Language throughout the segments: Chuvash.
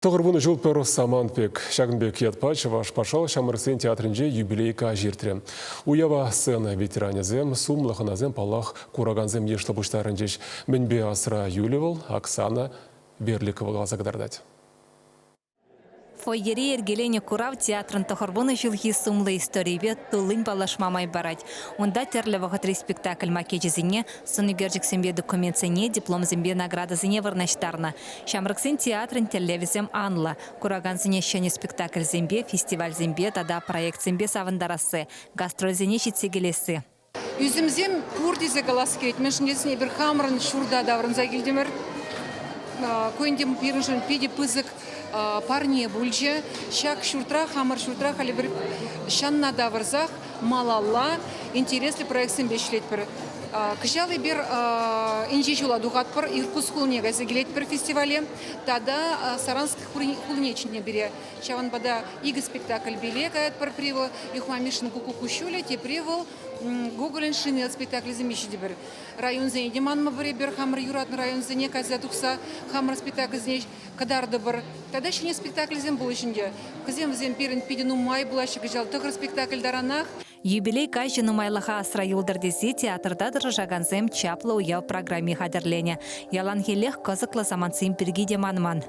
Тӑхӑрвунӑ ҫул пӗр самант пек. Ҫакӑн пек ятпа Чӑваш патшалӑх ҫамрӑксен театрӗнче юбилей каҫ иртрӗ. Уява сцена ветеранӗсем, сумлӑ хӑнасем, паллах, куракансем йышлӑ пуҫтарӑнчӗҫ. Мӗнпе асра юлӗ вӑл, Оксана Верликова каласа кӑтартать. Фойере йӗркеленӗ курав театрӑн тӑхӑрвунӑ ҫулхи сумлӑ историйӗпе туллин паллашма май парать. Унта тӗрлӗ вӑхӑтри спектакль макечӗсене, сӑнӳкерчӗксемпе документсене, дипломсемпе наградӑсене вырнаҫтарнӑ. Ҫамрӑксен театрӗн тӗллевӗсем анлӑ. Куракансене ҫӗнӗ спектакльсемпе, фестивальсемпе тата проектсемпе савӑнтарасси, гастрольсене ҫитсе килесси. Ӳсӗмсем пур тесе калас килет. Мӗншӗн тесен эпир хамӑрӑн ҫурта таврӑнса килтӗмӗр. Ку ӗнтӗ пирӗншӗн питӗ пысӑк парне пулчӗ. Ҫак ҫуртра, хамӑр ҫуртра халӗ пӗр ҫанна тавӑрсах малалла интереслӗ проектсемпе ӗҫлетпӗр. Кӑҫал эпир инҫе ҫула тухатпӑр, Иркутск хулине кайса килетпӗр фестивале тата Саранск хулине чӗннӗ пире. Ҫавӑнпа та икӗ спектакльпеле каятпӑр. Пӗри вӑл Юхма Мишшин Куккук куҫҫулӗ, тепри вӑл Гоголӗн Шинел спектаклӗсемпе ҫитӗпӗр. Районсене те манмӑпӑр эпир, хамӑр юратнӑ районсене кайса тухса хамӑр спектакльсене кӑтартӑпӑр. Тата ҫӗнӗ спектакльсем пулӗҫ ӗнтӗ. Кӗсем вӗсем пирӗн питӗ нумай пулаҫҫӗ кӑҫал, тӑхӑр спектакль таранах. Юбилей каҫӗ нумайлӑха асра юлтӑр тесе театрта тӑрӑшакансем чаплӑ уяв программи хатӗрленӗ. Яланхиллех кӑсӑклӑ самантсем пирки те манман.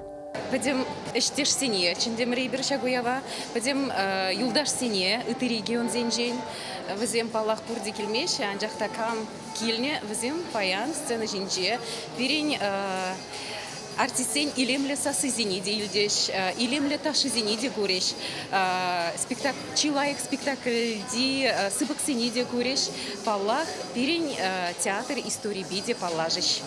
Пӗтӗм ӗҫтешсене чӗнтӗмӗр эпир ҫак уява, пӗтӗм юлташсене ытти регионсенчен. Вӗсем, паллах, пурте килмеҫҫӗ, анчах та кам килнӗ, вӗсем паян сцена ҫинче пирӗн Артистсен илемлӗ сассисене те илтӗҫ, илемлӗ ташшисене те курӗҫ, чи лайӑх спектакльти сыпӑксене те курӗҫ. Паллах, пирӗн театр историпе те паллашӗҫ.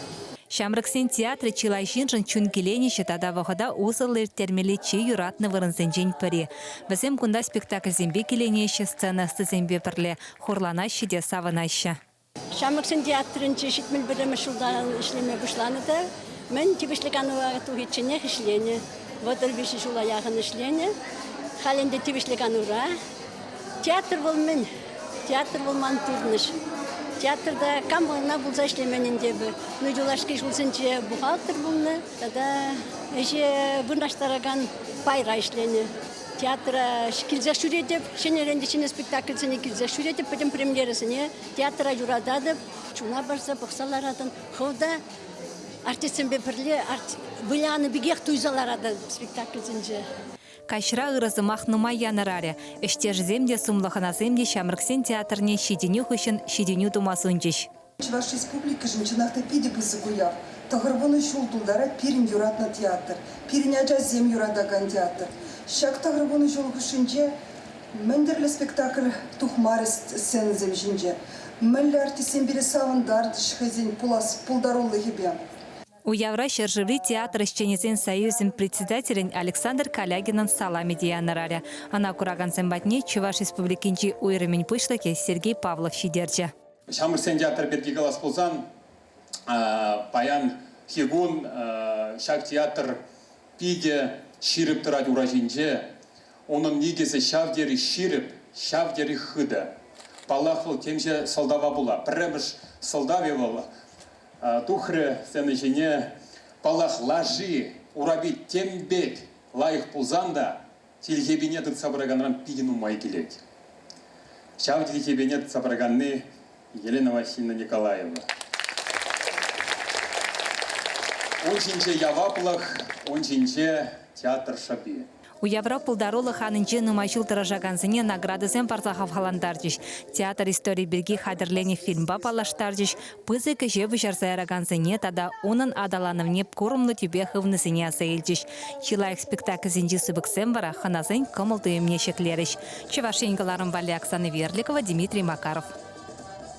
Ҫамрӑксен театрӗ чылай ҫыншӑн чун киленӗҫӗ тата вӑхӑта усӑллӑ ирттермелли чи юратнӑ вырӑнсенчен пӗри. Вӗсем кунта спектакльсемпе киленеҫҫӗ, сцена ӑстисемпе пӗрле хурланаҫҫӗ те савӑнаҫҫӗ. Ҫамрӑксен театрӗнче 71-мӗш ҫулта ӗҫлеме пуҫланӑ та мӗн тивӗҫлӗ канӑва тухичченех ӗҫленӗ. 33 ҫула яхӑн ӗҫленӗ. Халь ӗнтӗ тивӗҫлӗ канура. Театр вӑл мӗн? Театр вӑл ман пурнӑҫ. Театрта кам кӑна пулса ӗҫлемен ӗнтӗ эпӗ. Ну, юлашки ҫулсенче бухгалтер пулнӑ тата ӗҫе вырнаҫтаракан пайра ӗҫленӗ. Театра килсех ҫӳретӗп, ҫӗнӗрен те ҫӗнӗ спектакльсене килсех ҫӳретӗп, пӗтӗм премьерӑсене театра юрататӑп. Чуна парса пӑхса ларатӑн. Хӑв та артистсемпе пӗрле вылянӑ пекех туйса ларатӑн спектакльсенче. Каҫра ырӑ сӑмах нумай янӑрарӗ. Ӗҫтешӗсем те, сумлӑ хӑнасем те ҫамрӑксен театрне ҫитӗнӳ хыҫҫӑн ҫитӗнӳ тума сунчӗҫ. Чӑваш Республикишӗн чӑнах та питӗ пысӑк уяв. 90 ҫул тултарать пирӗн юратнӑ театр, пирӗн ачасем юратакан театр. Ҫак 90 ҫул хушшинче мӗн тӗрлӗ спектакль тухмарӗ сценӑсем ҫинче, мӗнле артистсем пире савӑнтарчӗҫ хӑйсен пулас пултарулӑхӗпе. Уявра ҫӗршыври театр ӗҫченӗсен союзӗн председателӗн Александр Калягинӑн саламӗ те янӑрарӗ. Ӑна куракансем патне Чӑваш Республикинчи уйрӑмӗн пуҫлӑхӗ Сергей Павлов ҫитерчӗ. Ҫамрӑксен театрӗ пирки калас пулсан, паянхи кун ҫак театр питӗ ҫирӗп тӑрать ура ҫинче. Унӑн никӗсӗ ҫав тери ҫирӗп, ҫав тери хытӑ. Паллах, вӑл темиҫе сӑлтава пула. Пӗрремӗш сӑлтавӗ вӑл тухрӗ сцена ҫине. Паллах, лаши, урапи тем пек лайӑх пулсан та тилхепине тытса пыраканран питӗ нумай килет. Ҫав тилхепене тытса пыраканни Елена Васильевна Николаева. Ун ҫинче яваплӑх, ун ҫинче театр шӑпи. Уявра пултарулӑх анинче нумай ҫул тӑрӑшакансене наградӑсем парса хавхалантарчӗҫ, театр историйӗ пирки хатӗрленӗ фильмпа паллаштарчӗҫ, пысӑк ӗҫе пуҫарса яракансене тата унӑн аталанӑвне курӑмлӑ тӳпе хывнисене аса илчӗҫ. Чи лайӑх спектакльсенчи сыпӑксем вара хӑнасен кӑмӑл-туйӑмне ҫӗклерӗҫ. Чӑваш Ен кӑларӑм валли Оксана Верликова, Дмитрий Макаров.